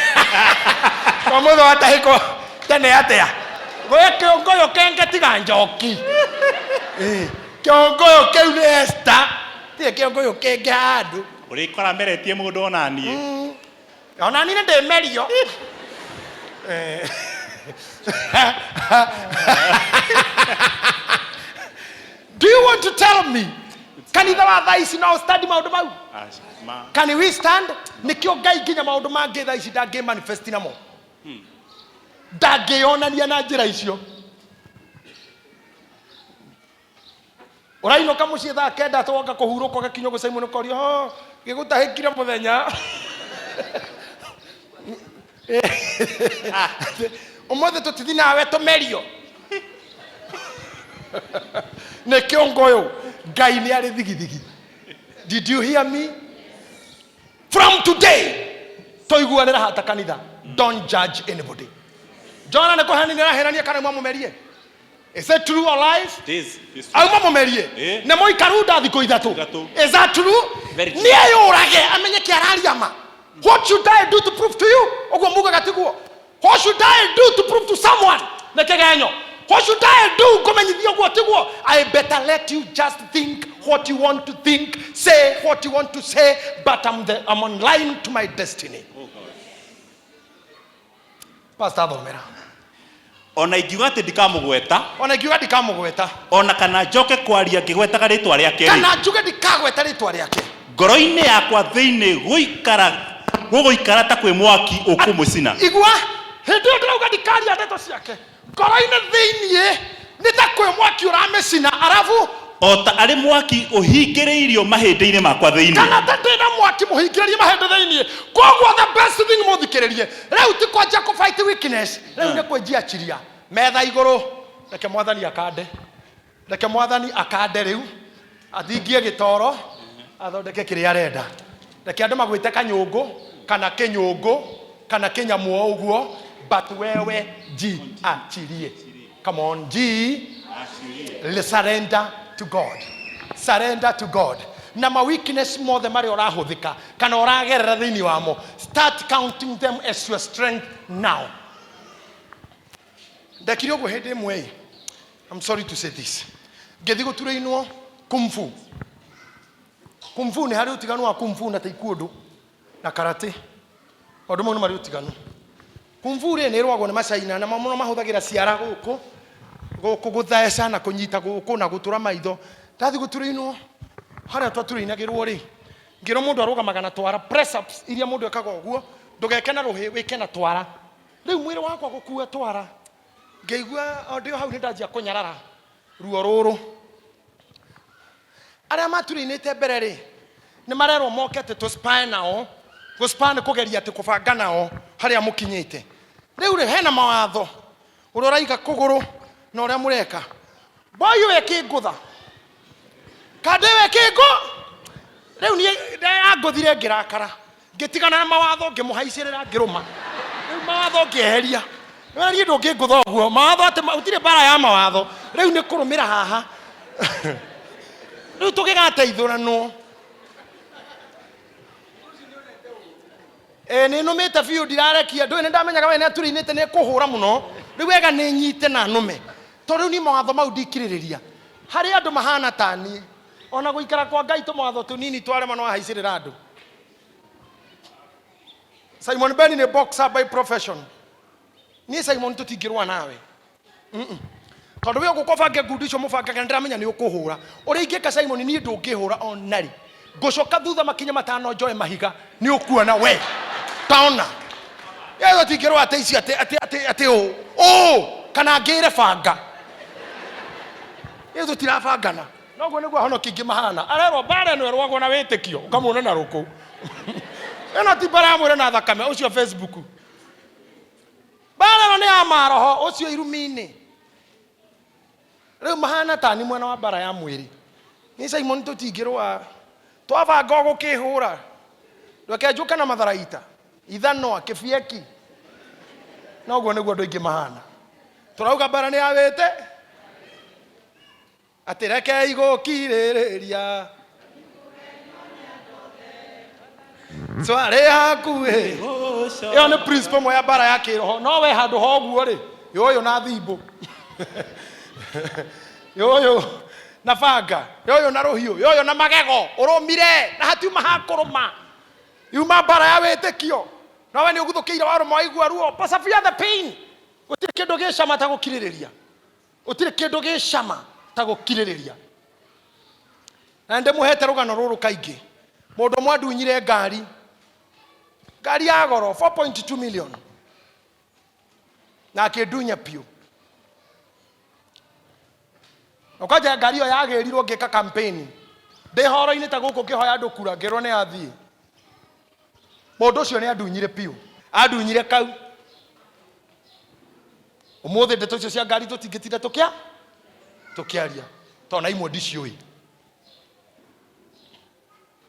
mũthĩ watahĩkwo tene atĩa? Gwĩ kĩũngũyũ kĩngĩ tiga njoki. Eh, kĩũngũyũ kĩu nĩ Esther, tirĩ kĩũngũyũ kĩngĩ handũ.
Ũrĩkora meretie mũndũ ona niĩ.
Ona niĩ nĩ ndĩmerio. Eh. Do you want to tell me kanitha wa thaa ici no stand maũndũ mau?
Aca, ma.
Can we stand? Nĩkĩo Ngai nginya maũndũ mangĩ thaa ici ndangĩ manifest namo, ndangĩyonania na njĩra icio. Ũrainũka mũciĩ thaa 9 twoka kũhurũka, ũgakinya ũguo Simon ũkorio, "Oh, gĩgũtahĩkire mũthenya ũmũthĩ, tũtithi nawe tũmerio." Nĩ kĩũngũyũ Ngai nĩ arĩ thigithigi. Did you hear me? From today tũiguanĩra hata kanitha, don't judge anybody. Jona nĩ kũhenania nĩarahenania kana auma mũmerie? Is it true or lies?
It is. It is true.
Auma mũmerie
Eh.
nĩ mũikaru nda thikũ 3.
3.
Is that true?
Very true.
Nĩ eyũrage amenye kĩ araria ma. What should I do to prove to you? Ũguo mugaga tiguo? What should I do to prove to someone? Nĩ kĩgenyo. What should I do ngũmenyithia ũguo tiguo? I better let you just think what you want to think, say what you want to say, but I'm online to my destiny.
Oh God.
Pastor, thomera.
Ona ingiuga atĩ ndikamũgweta,
Ona ingiuga ndikamũgweta,
ona kana njoke kwaria ngĩgwetaga rĩtwa rĩake rĩ,
kana njuge ndikagweta rĩtwa rĩake,
ngoro-inĩ yakwa thĩinĩ gũikara gũgũikara ta kwĩ mwaki ũkũmũcina.
Igua, hĩndĩ ĩyo ndĩrauga ndikaria ndeto ciake, ngoro-inĩ thĩiniĩ nĩ ta kwĩ mwaki ũramĩcina, arabu
o ta arĩ mwaki ũhingĩrĩirio mahĩndĩ-inĩ makwa thĩinĩ.
Kana ta ndĩna mwaki mũhingĩrĩrie mahĩndĩ thĩiniĩ. Koguo the best thing, mũthikĩrĩrie, rĩu ti kwanjia kũ fight weakness, rĩu nĩ kwĩnjiachiria metha igũrũ. Reke Mwathani akande, reke Mwathani akande, rĩu athingie gĩtoro, athondeke kĩrĩa arenda. Reke andũ magwĩte kanyũngũ kana kĩnyũngũ kana kĩnyamũ o ũguo, but wewe jiachirie. Come on, ji surrender to God, surrender to God. Na ma weakness mothe marĩa ũrahũthĩka kana ũragerera thĩinĩ wamo, start counting them as your strength now. Ndekire ũguo hĩndĩ ĩmwe ĩ. I'm sorry to say this, ngĩthiĩ gũturĩinwo kung fu. Kung fu nĩ harĩ ũtiganu wa kung fu na taekwondo na karate. Maũndũ mau nĩ marĩ ũtiganu. Kung fu rĩ, nĩ ĩrũagwo nĩ macaina, na mũno mahũthagĩra ciara gũkũ gũkũ gũtheca na kũnyita gũkũ na gũtũra maitho. Ndathiĩ gũturĩinwo harĩa twaturĩinagĩrwo rĩ, ngĩrwo mũndũ arũgamaga na twara, press ups iria mũndũ ekaga ũguo, ndũgeke na rũhĩ, wĩke na twara. Rĩu mwĩrĩ wakwa gũkua twara, ngĩigua o ndĩ o hau nĩ ndanjia kũnyarara ruo rũrũ. Arĩa maturĩinĩte mbere rĩ, nĩ marerwo moke atĩ tũspae nao. Gũspa nĩ kũgeria atĩ kũbanga nao harĩa mũkinyĩte. Rĩu rĩ, hena mawatho ũrĩa ũraiga kũgũrũ na ũrĩa mũreka. Boy ũyũ ĩkĩngũtha kandĩ ĩyo ĩkĩngũ, rĩu niĩ yangũthire, ngĩrakara, ngĩtigana na mawatho, ngĩmũhaicĩrĩra, ngĩrũma. Rĩu mawatho ngĩeheria. Wena niĩ ndũngĩngũtha ũguo mawatho atĩ gũtirĩ mbara ya mawatho, rĩu nĩ kũrũmĩra haha. Rĩu tũgĩgateithũranwo. Ĩ nĩ nũmĩte biũ, ndirarekia. Ndũĩ nĩ ndamenyaga we nĩ aturĩinĩte, nĩ kũhũra mũno. Rĩu wega nĩ nyite na nũme, tondũ rĩu niĩ mawatho mau ndikirĩrĩria. Harĩ andũ mahana ta niĩ, ona gũikara kwa Ngai tũmawatho tũnini twarema no ahaicĩrĩra andũ. Simon Benny nĩ boxer by profession. Niĩ Simon tũtingĩrũa nawe. Tondũ we ũgũka ũbange ngundi icio mũbangaga, nĩ ndĩramenya nĩ ũkũhũra. Ũrĩa ingĩka Simon, niĩ ndũngĩhũra ona rĩ. Ngũcoka thutha makinya 5 njoe mahiga, nĩ ũkuona we taona yeyo tingĩrũa atĩ icio atĩ atĩ atĩ atĩ ũ ũ kana ngĩre banga ĩyo, tũtirabangana. Noguo nĩguo ahonoki ingĩ mahana. Arerwo mbara ĩno ĩrũagwo na wĩtĩkio, ũkamuona na rũkũ. Ĩno ti mbara ya mwĩrĩ na thakame. Ũcio Facebook, mbara ĩno nĩ ya maroho ũcio irumi-inĩ. Rĩu mahana tani mwena wa mbara ya mwĩrĩ. Nĩ Simon tũtingĩrũa, twabanga ũgũkĩhũra. Reke njũke na matharaita, ithanwa, kĩbieki. Noguo nĩguo andũ aingĩ mahana. Tũrauga mbara nĩ ya wĩtĩ, atĩ rekei gũkirĩrĩria. Cwarĩ hakuhĩ. Ĩyo nĩ principle ĩmwe ya mbara ya kĩroho. No we handũ ha ũguo rĩ, yũyũ na thimbũ, yũyũ na banga, yũyũ na rũhiũ, yũyũ na magego, ũrũmire na hatiuma ha kũrũma. Yuma mbara ya wĩtĩkio. No we nĩ ũguthũkĩire warũma waigua ruo. Persevere the pain. Gũtirĩ kĩndũ gĩ cama ta gũkirĩrĩria. Gũtirĩ kĩndũ gĩ cama ta gũkirĩrĩria. Na nĩndĩmũhete rũgano rũrũ kaingĩ. Mũndũ ũmwe andunyire ngari, ngari ya goro 4.2 million, na akĩndunya piũ. Na kwanja ngari ĩyo yagĩrirwo ngĩka campaign ndĩ horo-inĩ ta gũkũ ngĩhoya andũ kura, ngĩrwo nĩ athiĩ. Mũndũ ũcio nĩ andunyire piũ, andunyire kau. Ũmũthĩ ndeto icio cia ngari tũtingĩtinda tũkĩa tũkĩaria tondũ na imwe ndiciũĩ.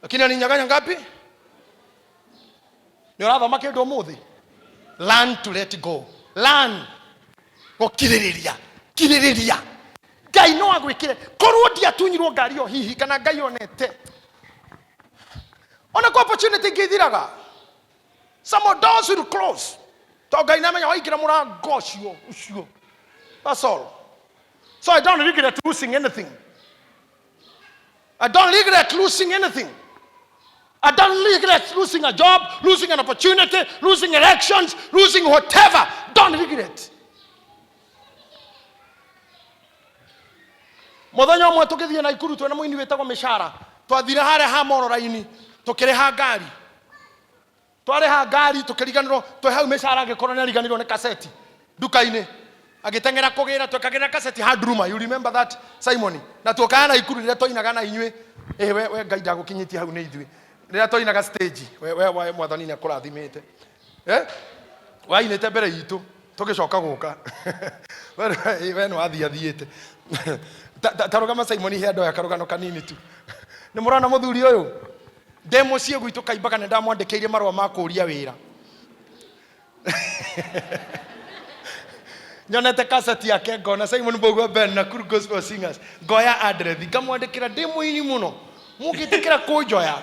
Lakini alinyang'anya ngapi? Nĩ ũrathoma kĩndũ ũmũthĩ? Learn to let go. Learn gũkirĩrĩria. Kirĩrĩria. Ngai no agwĩkĩre. Korwo ndiatunyirwo ngari ĩyo hihi kana Ngai onete. Ona kwa opportunity ingĩ ithiraga. Some doors will close. To Ngai nĩamenya waingĩra mũrango ũcio ũcio. That's all. So I don't regret losing anything. I don't regret losing anything. I don't regret losing a job, losing an opportunity, losing elections, losing whatever. Don't regret. Mũthenya ũmwe tũgĩthiĩ Naikuru twĩna mũini wĩtagwo Mĩcara, twathire harĩa ha Mororaini tũkĩrĩha ngari. Twarĩha ngari tũkĩriganĩrwo, twĩ hau Mĩcara agĩkorwo nĩ ariganĩirwo nĩ kaseti nduka-inĩ, agĩteng'era kũgĩra, twekagĩra kaseti ha Nduruma. You remember that, Simon? Na tuokaga Naikuru rĩrĩa twainaga na inyuĩ. Ĩ we, we Ngai ndagũkinyĩtie hau nĩ ithuĩ. Rĩrĩa twainaga stage, we, we, we Mwathani nĩ akũrathimĩte. Eh? Wainĩte mbere itũ tũgĩcoka gũka. We we nĩ wathiĩ athiĩte. Ta rũgama Simon, he andũ aya karũgano kanini tu. Nĩ mũrona mũthuri ũyũ? Ndĩ mũciĩ gwitũ Kaimbaga nĩ ndamwandĩkĩire marũa ma kũũria wĩra. Nyonete kaseti yake ngona Simon Mbugua Ben Nakuru Gospel Singers, ngoya address ngamwandĩkĩra ndĩ mũini mũno, mũngĩtĩkĩra kũnjoya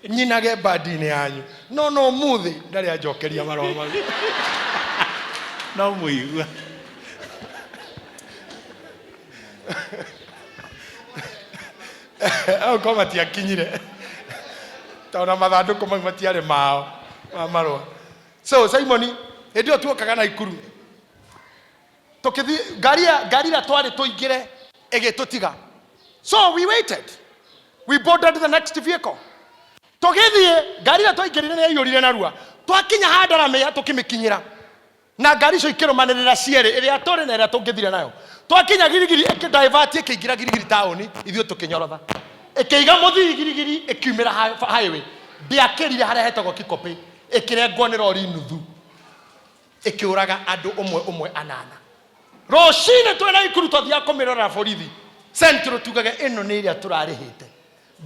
nyinage bandi-inĩ yanyu, no no mũthĩ ndarĩ anjokeria marũa mau.
No mũigua.
Akorwo matiakinyire tondũ na mathandũkũ mau matiarĩ mao ma marũa. So Simon, hĩndĩ ĩyo tuokaga Naikuru tũkĩthiĩ ngari ngari ĩrĩa twarĩ tũingĩre ĩgĩtũtiga, so we waited, we boarded the next vehicle, tũgĩthiĩ. Ngari ĩrĩa twaingĩrire nĩ yaiyũrire narua. Twakinya handaramĩa tũkĩmĩkinyĩra na ngari icio ikĩrũmanĩrĩra cierĩ, ĩrĩa tũrĩ na ĩrĩa tũngĩthire nayo. Twakinya Girigiri ĩkĩdivert ĩkĩingĩra Girigiri taũni, ithuĩ tũkĩnyorotha, ĩkĩiga mũthii Girigiri, ĩkiumĩra highway, ndĩakĩrire harĩa hetagwo Kikopĩ, ĩkĩrengwo nĩ rori nuthu, ĩkĩũraga andũ ũmwe ũmwe anana. Rũcinĩ twĩ Naikuru twathiaga kũmĩrorera borithi Central, tugage ĩno nĩ ĩrĩa tũrarĩhĩte.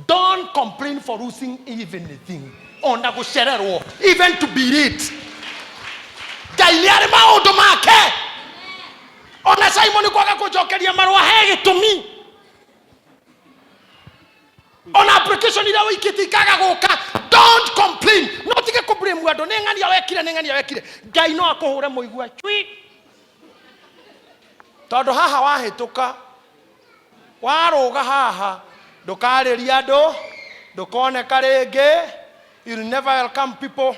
Don't complain for losing even a thing, ona gũcererwo, even to be late. Ngai nĩ arĩ maũndũ make. Ona Simon kwaga kũnjokeria marũa he gĩtũmi. Ona application iria ũikĩtie ikaga gũka, don't complain. No tige kũ blame andũ, nĩ ng'ania wekire, nĩ ng'ania wekire. Ngai no akũhũre mũigua cui, tondũ haha wahĩtũka warũga haha ndũkarĩria andũ, ndũkoneka rĩngĩ. You'll never welcome people.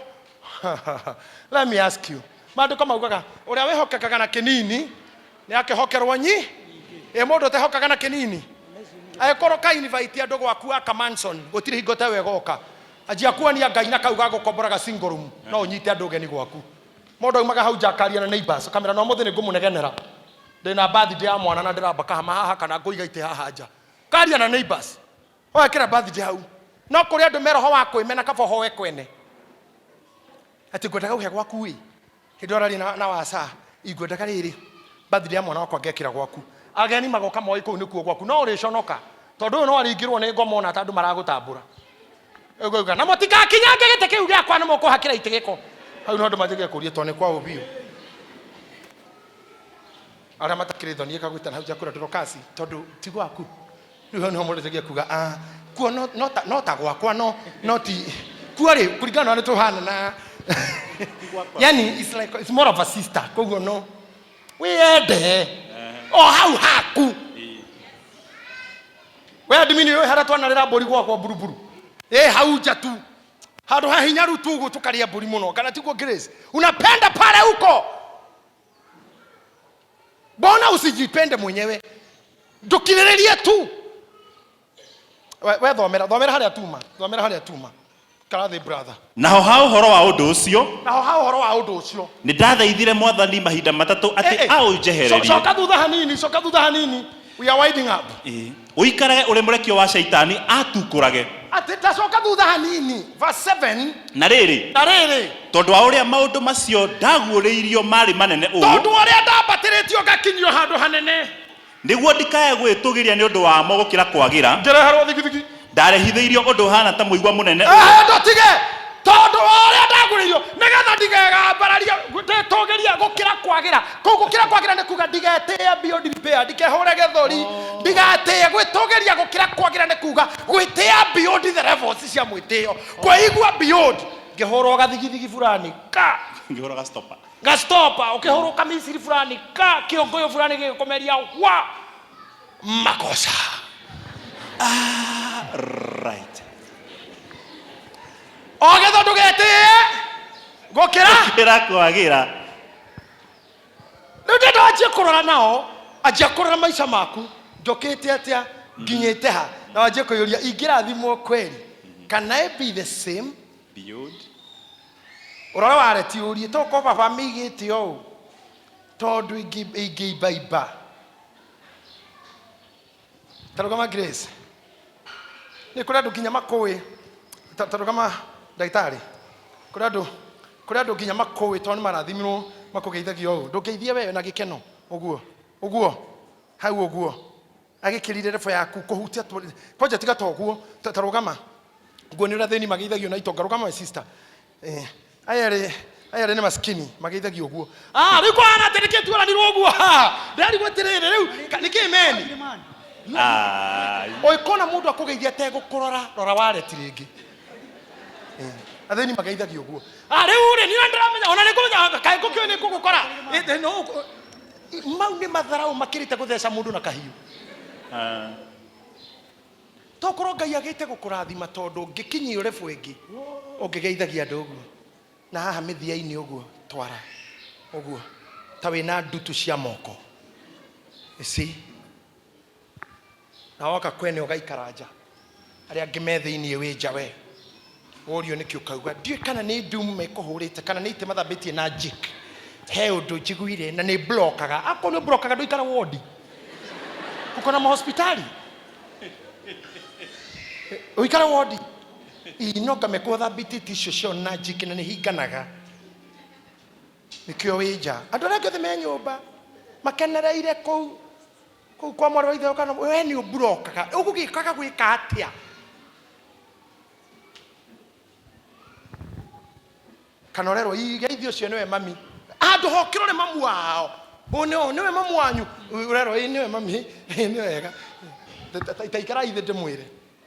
Let me ask you, maandĩko maugaga ũrĩa wĩhokekaga na kĩnini nĩ akĩhokerwo nyi ĩ mũndũ ũtehokaga na kĩnini angĩkorwo ka invite andũ gwaku aka mansion, gũtirĩ hingo tewe ĩgoka anjia kuonia Ngai na kau gagũkomboraga single room no ũnyite andũ ũgeni gwaku. Mũndũ aumaga hau nja akaria na neighbors, kamera no mũthĩ nĩ ngũmũnegenera, ndĩna birthday ya mwana na ndĩramba kahama haha kana ngũiga itĩ haha nja, karia na neighbors, ũgekĩra birthday hau. No kũrĩ andũ me roho wa kwĩmena, kaba ũhoe kwene atĩ ngwendaga ũhe gwaku ĩ hĩndĩ ũraria na waca ingwendaga rĩrĩ birthday ya mwana wakwa ngekĩra gwaku, ageni magoka moĩ kũu nĩkuo gwaku. No ũrĩconoka tondũ ũyũ no aringĩrwo nĩ ngoma ona ta andũ maragũtambũra. Ũgauga na mũtigakinyange gĩtĩ kĩu gĩakwa nĩ mũkũhakĩra itĩ gĩko hau. No andũ manjagia kũria tondũ nĩ kwa ũbiũ arĩa matakĩrĩ thoni ĩkagwĩta na hau nja kwĩra ndorokasi tondũ ti gwaku. Rĩu hau nĩho mũndũ anjagia kuga, ah, kuo no, no, ta, no ta gwakwa no, no ti Kuo rĩ kũringana na nĩ tũhana na yani it's like it's more of a sister, koguo no wĩyende o hau haku. We admin ũyũ, harĩa twanarĩra mbũri gwakwa Buruburu, ĩ hau nja tu, handũ ha hinyaru tu ũguo, tũkarĩa mbũri mũno, kana tiguo, Grace? Unapenda pale huko, mbona usijipende mwenyewe? Ndũkirĩrĩrie tu. We thomera, thomera harĩa tuma, thomera harĩa tuma karathĩ, brother.
Naho ha ũhoro wa ũndũ ũcio,
Naho ha ũhoro wa ũndũ ũcio,
nĩ ndathaithire Mwathani mahinda matatũ atĩ
Eh, eh.
aũnjehererie.
Coka thutha hanini, coka thutha hanini, we are winding up.
Ĩĩ. Ũikarage ũrĩ mũrekio wa Caitani atukũrage.
Atĩ ndacoka thutha hanini, verse 7.
Na rĩrĩ,
Na rĩrĩ,
tondũ wa ũrĩa maũndũ macio ndaguũrĩirio marĩ manene ũũ,
tondũ ũrĩa ndambatĩrĩtio ngakinyio handũ hanene,
nĩguo ndikae gwĩtũgĩria nĩ ũndũ wamo gũkĩra kwagĩra,
ngĩreherwo thigithigi.
Ndarehithĩirio ũndũ ũhaana ta mũigua mũnene.
Ehe, ndũtige, tondũ wa ũrĩa ndagũrĩirio, nĩgetha ndigegambararie ndĩtũgĩrie gũkĩra kwagĩra. Kũu gũkĩra kwagĩra nĩ kuga ndigetĩe beyond repair, ndikehũre gĩthũri, ndigatĩe. Gwĩtũgĩria gũkĩra kwagĩra nĩ kuga gwĩtĩa beyond the levels cia mwĩtĩo, kwĩigua beyond. Ngĩhũrwo gathigithigi fulani ka
Ngĩhũra gastopa.
Gastopa, ũkĩhũrwo kamisiri fulani ka kĩongũyũ fulani gĩgĩkũmeria wa makosa.
Right.
O getha ndũgetĩe gũkĩra
gũkĩra kwagĩra.
Rĩu ndenda wanjie kũrora nao, anjia kũrora maica maku, njũkĩte atĩa, nginyĩte ha, na wanjie kwĩyũria, ingĩrathimwo kweri, can I be the same?
Beyond.
Ũrore wareti, ũrie toko baba mĩigĩte ũũ tondũ ingĩimbaimba. Tarũgama, Grace, nĩ kũrĩ andũ nginya makũĩ. Tarũgama, ndagĩtarĩ. Kũrĩ andũ nginya makũĩ tondũ nĩ marathimirwo, makũgeithagia ũũ. Ndũngeithie we na gĩkeno ũguo ũguo hau ũguo agĩkĩrire level yaku kũhutia kwanja tiga ta ũguo. Tarũgama nguo nĩ ũrĩa thĩni mageithagio na itonga. Rũgama we sister. Aya erĩ nĩ maskini mageithagio ũguo. Ah, rĩu kũhana atĩ nĩkĩ tuoranirwo ũguo? Ha, ndĩrarigwo atĩrĩrĩ, rĩu nĩkĩ meni?
Ah,
ũĩkona mũndũ akũgeithia ategũkũrora, rora wareti rĩngĩ. Athĩni mageithagio ũguo. Ah, rĩu rĩ niĩ ndĩramenya ona nĩ ngũmenya kaĩ ngũkĩũĩ nĩ ngũgũkora. No, mau nĩ matharaũ makĩrĩte gũtheca mũndũ na kahiũ.
Ah.
Tokorwo Ngai agĩte gũkũrathima tondũ ũngĩkinyio level ĩngĩ ũngĩgeithagia andũ ũguo na haha mĩthia-inĩ ũguo, twara ũguo ta wĩna ndutu cia moko. You see? Na woka kwene ũgaikara nja, arĩa angĩ me thĩiniĩ, wĩ nja, we worio nĩkĩ, ũkauga ndiũĩ kana nĩ ndumu mekũhũrĩte kana nĩ itĩ mathambĩtie na Jik. He ũndũ njiguire na nĩ blokaga. Akorwo nĩ blokaga, ndũikara wodi, ũkona mahospitali ũikare wodi inoka mekũthambĩtie itĩ icio ciao na Jik na nĩ hinganaga, nĩkĩo wĩ nja. Andũ arĩa angĩ othe me nyũmba makenereire kũu kũu kwa mwarĩ wa ithe, kana we nĩ ũmburokaga, ũgũgĩkaga gwĩka atĩa? Kana ũrerwo igeithio ũcio nĩwe mami, handũ hokĩrore mamu wao, ũyũ nĩwe mamu wanyu, ũrerwo ĩ nĩwe mami. Ĩ nĩ wega, ta ikarai thĩ ndĩmwĩre.